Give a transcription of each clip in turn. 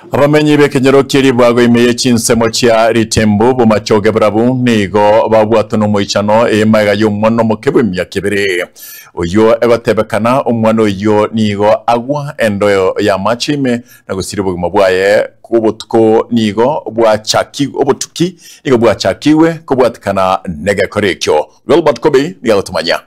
Abamenyi b'ekenyoro kie ribago ime ye chinsemo chia Ritembu bomachoge barabwo nigo babwatwe nomoichano eye magega y'omwana omoke bw'emiaka ebere. Oyio egotebekana omwana oyio nigo agwa endo y'amache ime na gosiria obogima bwaye obotuko nigo bwachaki obotuki nigo bwachakigwe kobwatikana negekora ekio. Wilbert Kobe nigo agotomanyia.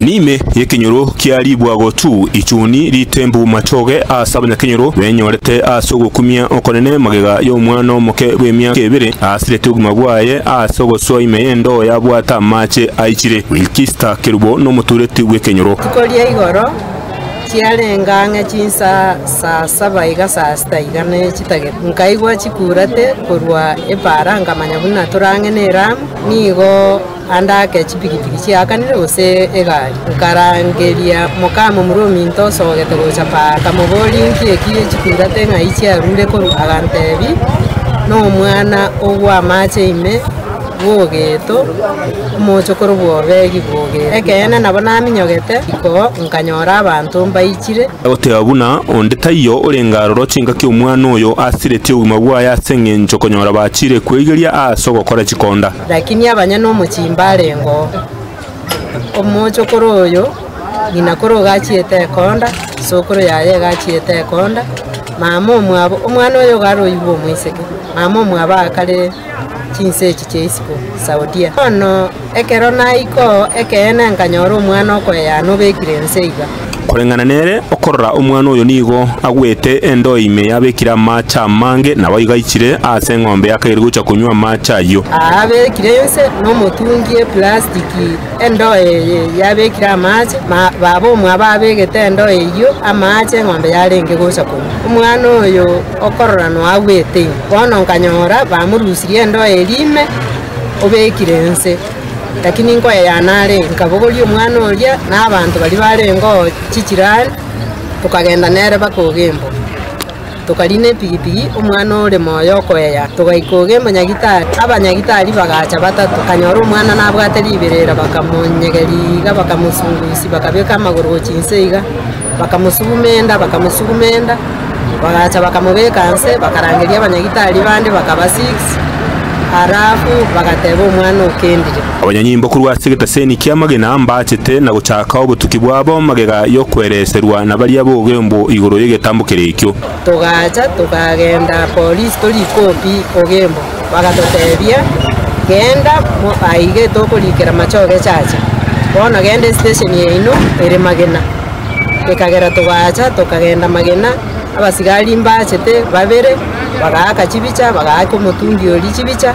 Nime y'ekenyoro kia ribwago tu ichuni ritembu machoge ase abanyakenyoro benyorete ase ogokumia okonene magega y'omwana omoke bw'emiaka ebere asirete obogima bwaye ase ogosoa ime y'endoo yabwate amache aichire. Wilkista Kerubo nomotureti bw'ekenyoro. Rituko ria igoro chiarenge ang'e chinsa saa saba iga saa sita iga ne chitageka, nkaigwa chikurate korwa epaara nkamanya buna tore ang'e n'Eramu, nigo Ande ake chipigipigi chiakanire gose egari. Nkarangeria mokamomura ominto osogete gocha paara, nkamoboria inki eki chikurate ng'ai chiarure korwa, agantebia, Nomwana ogwa amache ime bw'ogeto, omochokoro bw'Obegi bw'ogeto. Ekeene nabo naminyogete riko, nkanyora abanto mbaichire. Agoteba buna onde taiyo orenge aroro chingaki omwana oyo asiretie obogima bwaye ase engencho konyora bachire kweigeria ase ogokora chikonda. Lakini abanyene omochie mbarengeo. Omochokoro oyo, ng'ina koro iga achiete ekonda, sokoro yaye iga achiete ekonda, mama omwabo, omwana oyo iga aroigwe omoiseke, mama omwabo akare chinse echi chia isiko, Saudia. Bono ekero naika oo, ekeene nkanyora omwana okoeyana obekire inse iga. Koreng'ana nere, okorora omwana oyo nigo agwete endoo ime yabekire amaache amange, naboigo aichire aase eng'ombe yakaire gocha konywa amaache ayio. Aa abekire inse nomotungi eplastiki endoo eye yabekire amaache, ma baba omwabo abegete endoo eyio amaache eng'ombe yarenge gocha konywa. Omwana oyo okorora noagwete ime. Bono nkanyora bamorusirie endoo eria ime, obekire inse. Lakini nkoeyana are, nkabogoria omwana oria na abanto baria barengeo chichirani, tokagenda nere mpaka Ogembo. Tokarina epigipigi, omwana ore moyo okoeya, togaika Ogembo nyagitari. Abanyagitari bagacha batato, nkanyora omwana nabwate riberera, bakamonyegeria iga, bakamosungusia, bakabeka amagoro gochia inse iga, bakamosuguma enda, bakamosuguma enda, Bagacha bakamobeka nse, bakarangeria abanyagitari bande bakaba six, alafu bagateba omwana okendire. Abanyanyimbo korwa ase egetaseni ki'amagena mbachete na gochaka obotuki bwabo magega y'okwereserwa na baria b'ogembo igoro y'egetambo keria ekio. Togacha tokagenda polisi torikopi ogembo, bagatotebia, Genda aiga tokorikera machoge chacha, bono genda esitesheni yaino ere magena. Ekagera togaacha tokagenda magena, abasigari mbachete babere, bagaaka chibicha, bagaaka omotungi oria chibicha,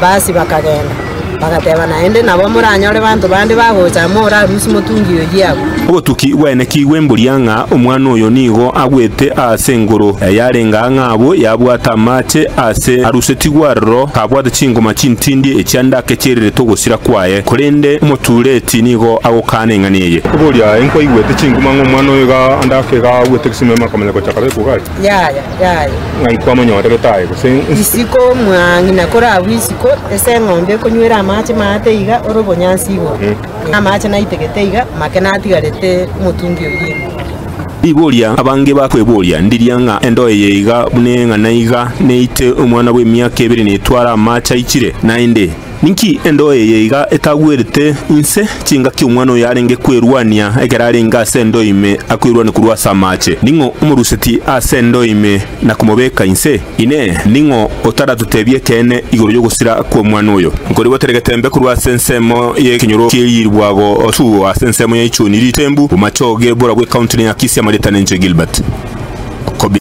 basi bakagenda. Bagateba naende nabo moranyore banto bande bagocha amo orarusie motungi oyio agwo. Obotuki bwaenekigwe mboria ng'a omwana oyo nigo agwete aase engoro yarenge ang'e abwo yabwate amache aase arusetigwe aroro, kabwate chingoma chintindi echiandake chiererete ogosira kwaye. Korende omotureti nigo agokana eng'ana eye. Oboria aye nkwaigwete chinguma ng'a omwana oyo iga ande ake iga agwete egesimema akamanya gochaka beka ugari? Yaya, yaya. Ng'ai kwamonyorerete aye gose nse? Isiko mwang'ina kore abwo isiko, ase eng'ombe ekonywera amache maate iga ore obonyansi igoro. Amache naitegete iga, make natigarete omotungi oyio ime. Riboria abange bakweboria ndiria ng'a endoo eye iga buna eng'ana iga neite omwana bw'emiaka ebere netware amache aichire, naende Ninki endoo eye iga etagwerete inse chingaki omwana oyo arenge kwerwania ekero arenge ase endoo ime akwerwania korwa ase amache? Ning'o omoruseti ase endoo ime na komobeka inse? Inee! Ning'o otaratotebie ekeene igoro y'ogosira kw'omwana oyo? Nkorigotera egetembe korwa ase ensemo y'ekenyoro ki'erirwago tu ase ensemo ya Ichuni ritembu, bomachoge borabwo ekaunti ya Kisii amarieta nenche Gilbert Kobi.